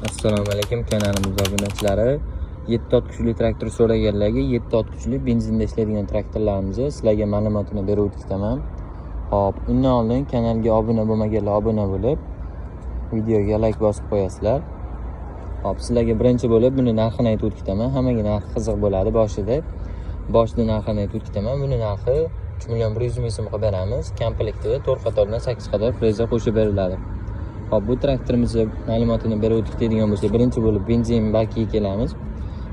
Assalomu alaykum, kanalimiz obunachilari. 7 ot kuchli traktor so'raganlarga 7 ot kuchli benzinda ishlaydigan traktorlarimizni sizlarga ma'lumotini berib o'tib ketaman. Xo'p, undan oldin kanalga obuna bo'lmaganlar obuna bo'lib, videoga like bosib qo'yasizlar. Xo'p, sizlarga birinchi bo'lib buni narxini aytib o'tib ketaman. Hammaga narxi qiziq bo'ladi boshida. Boshida narxini aytib o'tib ketaman. Buni narxi 3 million 100 ming so'm qilib beramiz. Komplektida 4 qatordan 8 qator freza qo'shib beriladi. Xo'p, bu traktorimizni ma'lumotini berib o'tib ketadigan bo'lsak, birinchi bo'lib benzin bakiga kelamiz.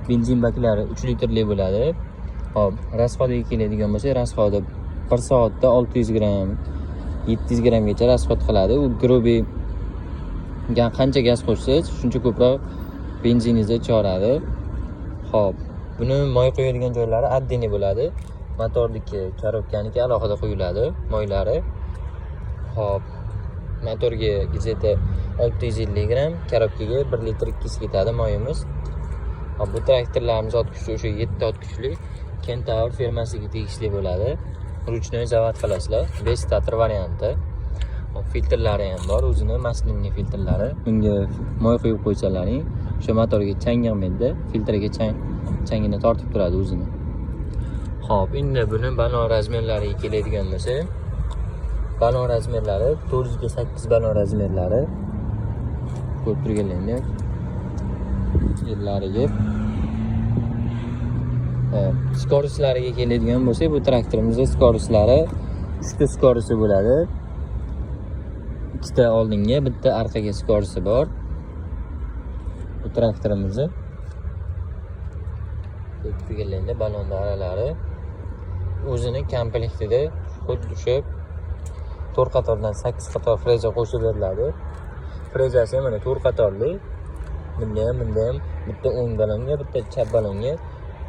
Benzin baklari 3 litrli bo'ladi. Xo'p, расход iga keladigan bo'lsak, расход i 1 soatda 600 gramm, 700 grammgacha расход qiladi. U грубый qancha gaz qo'shsangiz, shuncha ko'proq benziningizni ichaveradi. Xo'p, buni moy quyadigan joylari отдельный bo'ladi. Motorniki, korobkaniki alohida quyiladi moylari. Xo'p, motorga где-то 650 gramm, korobkaga 1 litr 200 ketadi moyimiz. Xo'p, bu traktorlarimiz ot kuchi o'sha 7 ot kuchli Kentaur firmasiga tegishli bo'ladi. Ручной zavod qilasizlar, без стартер varianti. Xo'p, filtrlari ham bor, o'zini масляный filtrlari. Bunga moy quyib qo'ysalaring, o'sha motorga chang yig'maydi, filtrga chang changini tortib turadi o'zini. Xo'p, endi buni balon размер lariga keladigan bo'lsak, balon размер lari 4 ga 8 balon размер lari ko'rib turganlaringdek yerlariga. Xo'p, скорость lariga keladigan bo'lsak, bu traktorimizda скорость lari 3 ta скорость i bo'ladi. Ikkita oldinga, bitta orqaga скорость i bor. Bu traktorimizni ko'rib turganlaringdek balonni oralari o'zini komplektida xuddi o'sha 4 qatordan 8 qator freza qo'shib beriladi. Frezasi ham mana 4 qatorli. Bunda ham, bunda ham bitta o'ng balonga, bitta chap balonga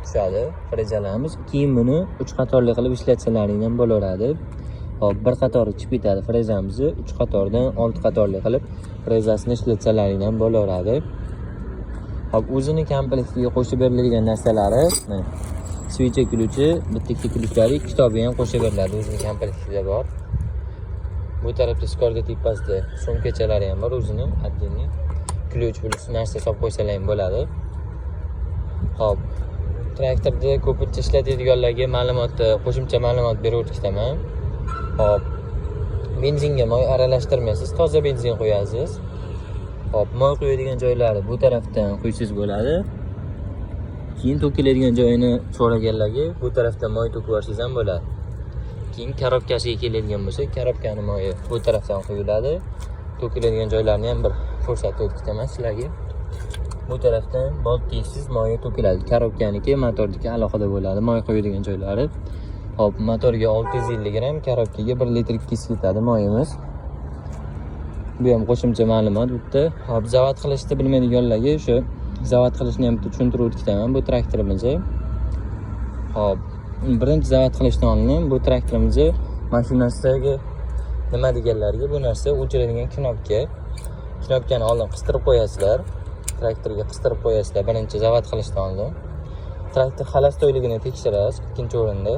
tushadi frezalarimiz. Keyin buni 3 qatorli qilib ishlatsalaring ham bo'laveradi. Xo'p, bir qatori chiqib ketadi frezamizni, 3 qatordan 6 qatorli qilib frezasini ishlatsalaring ham bo'laveradi. Xo'p, o'zini komplektiga qo'shib beriladigan narsalari mana свеча ключ i, bitta ikkita ключ lari, kitobi ham qo'shib beriladi, o'zini komplektida bor. Bu tarafda skorga tepasida sumkachalari ham bor o'zini отдельный. Ключ плюс narsa solib qo'ysalar ham bo'ladi. Xo'p, traktorda ko'pincha ishlatadiganlarga ma'lumot, qo'shimcha ma'lumot berib o'tib ketaman. Xo'p, benzinga moy aralashtirmaysiz, toza benzin qo'yasiz. Xo'p, moy quyadigan joylari bu tarafdan quysangiz bo'ladi. Keyin to'kiladigan joyini so'raganlarga bu tarafdan moy to'kib yuborsangiz ham bo'ladi. Keyin korobkasiga keladigan bo'lsak, korobkani moyi bu tarafdan quyiladi. To'kiladigan joylarni ham bir ko'rsatib o'tib ketaman sizlarga. Bu tarafdan bolt tesiz moyi to'kiladi. Korobkaniki, motorniki alohida bo'ladi, moy quyadigan joylari. Xo'p, motorga 650 gramm, korobkaga 1 litr 200 ketadi moyimiz. Bu ham qo'shimcha ma'lumot bitta. Xo'p, zavod qilishni bilmaydiganlarga o'sha zavod qilishni ham bitta tushuntirib o'tib ketaman bu traktorimizni. Xo'p, birinchi zavod qilishdan oldin bu traktorimizni mashinasidagi nima deganlarga bu narsa o'chiradigan knopka. Knopkani oldin qistirib qo'yasizlar. Traktorga qistirib qo'yasizlar birinchi zavod qilishdan oldin. Traktor холостой ligini tekshirasiz ikkinchi o'rinda.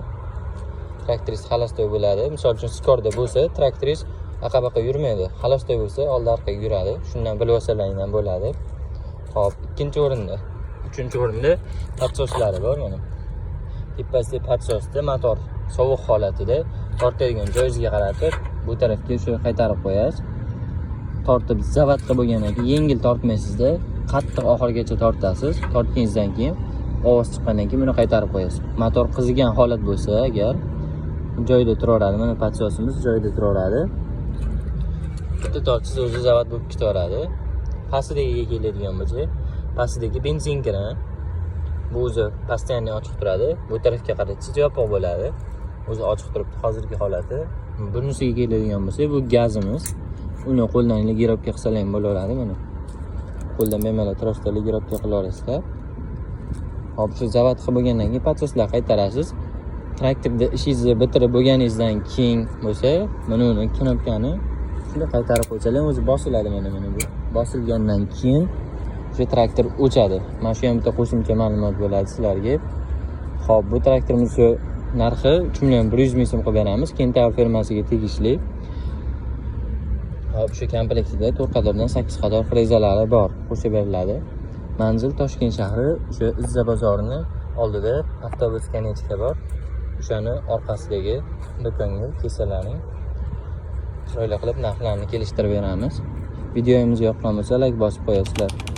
Traktoringiz холостой bo'ladi. Misol uchun, skorda bo'lsa, traktoringiz aqa-baqa yurmaydi. Холостой bo'lsa, oldi orqaga yuradi. Shundan bilib olsalaring ham bo'ladi. Xo'p, ikkinchi o'rinda, uchinchi o'rinda подсос lari bor mana. Tepasida подсос da motor sovuq holatida tortadigan joyingizga qaratib, bu tarafga shu qaytarib qo'yasiz. Tortib zavod qilib bo'lgandan keyin yengil tortmaysizda, qattiq oxirigacha tortasiz. Tortganingizdan keyin ovoz chiqqandan keyin buni qaytarib qo'yasiz. Motor qizigan holat bo'lsa, agar joyida turaveradi. Mana подсос imiz joyida turaveradi. Bitta tortsangiz, o'zi zavod bo'lib ketaveradi. Pastidagiga keladigan bo'lsak, pastidagi benzin kran. Bu o'zi постоянно ochiq turadi. Bu tarafga qaratsangiz, yopiq bo'ladi. O'zi ochiq turibdi hozirgi holati. Bunisiga keladigan bo'lsak, bu gazimiz. Uni qo'ldan регулировка qilsalar ham bo'laveradi mana. Qo'ldan bemalol trosda регулировка qilaverasizlar. Xo'p, shu zavod qilib bo'lgandan keyin подсос lar qaytarasiz. Traktorda ishingizni bitirib bo'lganingizdan keyin bo'lsa, mana uni knopkani shunday qaytarib qo'ysalar, o'zi bosiladi mana bu. Bosilgandan keyin o'sha traktor o'chadi. Mana shu ham bitta qo'shimcha ma'lumot bo'ladi sizlarga. Xo'p, bu traktorimiz shu narxi 3 million 100 ming so'm qilib beramiz. Kentaur firmasiga tegishli. Hop, shu komplektida 4 qatordan 8 qator frezalari bor, qo'shib beriladi. Manzil Toshkent shahri, o'sha Izza bozorini oldida avtobus конечка bor. O'shani orqasidagi do'konga kelsalaring, chiroyli qilib narxlarni kelishtirib beramiz. Videomiz yoqqan bo'lsa, layk bosib qo'yasizlar.